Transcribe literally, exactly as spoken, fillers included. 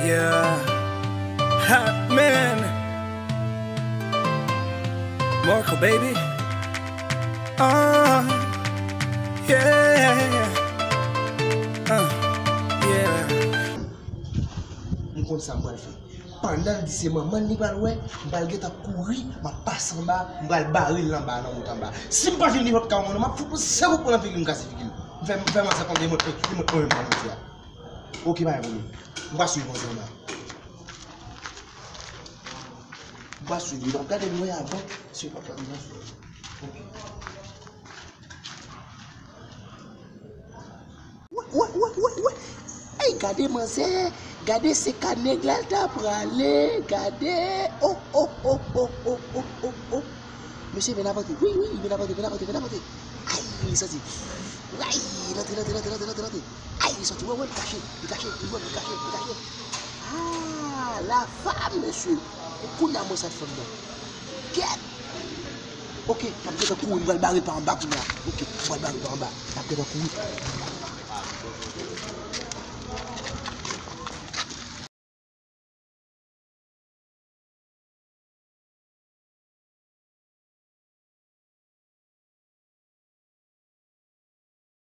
Yeah. Hot man. Marco, baby. Uh, yeah. Uh, yeah. M konn sa m pral fè. Pandan l di se manman l li pral wè, m pral gentan kouri, m ap pase anba, m pral bare l anba nan wout anba. Si m pa jwenn li, m ap ka wè non, m ap fout yon sèl kout pwen nan figi l, m kase figi l. M fè, m fè manzè konn li mwen, li mwen, mwen menm nan mouti a. Oke, pa gen pwoblèm. M pral swiv manzè anba. M pral swiv li, m ap gade lwen avan, si yo pa pran nan fè. Oke. Wè, wè, wè, wè, wè. Ey, gade manzè, gade se ka nèg la l ta prale, gade. Oh, oh, oh, oh, oh, oh, oh, oh. Mesye, vin avante. Wi, wi, vin avante, vin avante, vin avante. Ay, li soti. Ay, l antre, l antre, l antre, l antre, l antre, l antre. Ay, li soti. Wè, wè, li kache, li kache, li wè, li kache, li kache. Ah, la femme, mesye. E kounye a mwen sa t fanm nan. Kèt. Oke, m ap gentan kouri, m pral bare l pa anba kounye a. Oke, m pral bare l pa anba. M ap gentan kouri.